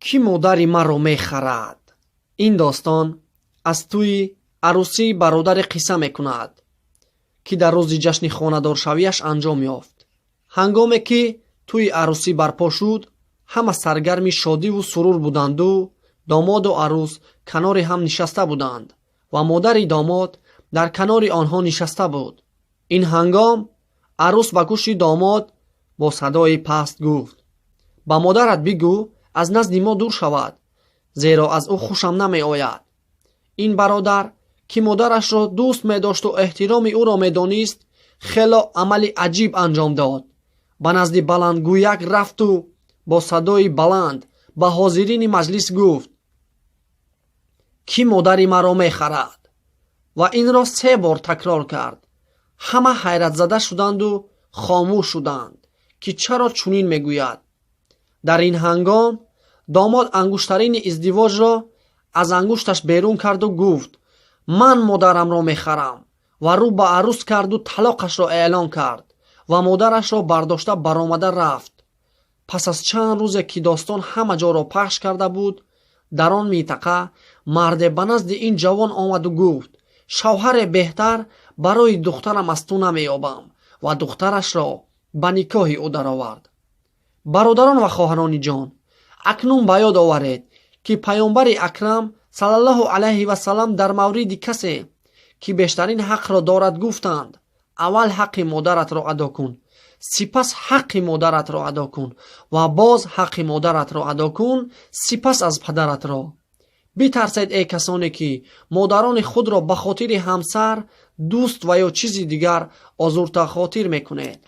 Кӣ модари маро мехарад? Ин достон аз тӯи арӯсии бародаре қисса мекунад, ки дар рӯзи ҷашни хонадоршавиаш анҷом ёфт. Ҳангоме ки тӯи арӯсӣ барпо шуд, ҳама саргарми шодиву сурур буданду домоду арӯс канори ҳам нишаста буданд ва модари домод дар канори онҳо нишаста буд. Ин ҳангом арӯс ба гӯши домод бо садои паст гуфт: «Ба модарат бигӯ, аз назди мо дур шавад, зеро аз ӯ хушам намеояд». Ин бародар, ки модарашро дӯст медошту эҳтироми ӯро медонист, хело амали аҷиб анҷом дод. Ба назди баландгӯяк рафту бо садои баланд ба ҳозирини маҷлис гуфт: «Кӣ модари маро мехарад?» Ва инро се бор такрор кард. Ҳама ҳайратзада шуданду хомӯш шуданд, ки чаро чунин мегӯяд. Дар ин ҳангом домод ангуштарини издивоҷро аз ангушташ берун карду гуфт: «Ман модарамро мехарам», ва рӯ ба арӯс карду талоқашро эълон кард ва модарашро бардошта баромада рафт. Пас аз чанд рӯзе, ки достон ҳама ҷоро пахш карда буд, дар он минтақа марде ба назди ин ҷавон омаду гуфт: «Шавҳаре беҳтар барои духтарам аз ту намеёбам», ва духтарашро ба никоҳи ӯ даровард. Бародарон ва хоҳарони ҷон, акнун ба ёд оваред, ки Паёмбари Акрам саллаллоҳу алайҳи васалам дар мавриди касе, ки бештарин ҳақро дорад, гуфтанд: «Аввал ҳаққи модаратро адо кун, сипас ҳаққи модаратро адо кун ва боз ҳаққи модаратро адо кун, сипас аз падаратро». Битарсед, эй касоне, ки модарони худро ба хотири ҳамсар, дӯст ва ё чизи дигар озуртахотир мекунед.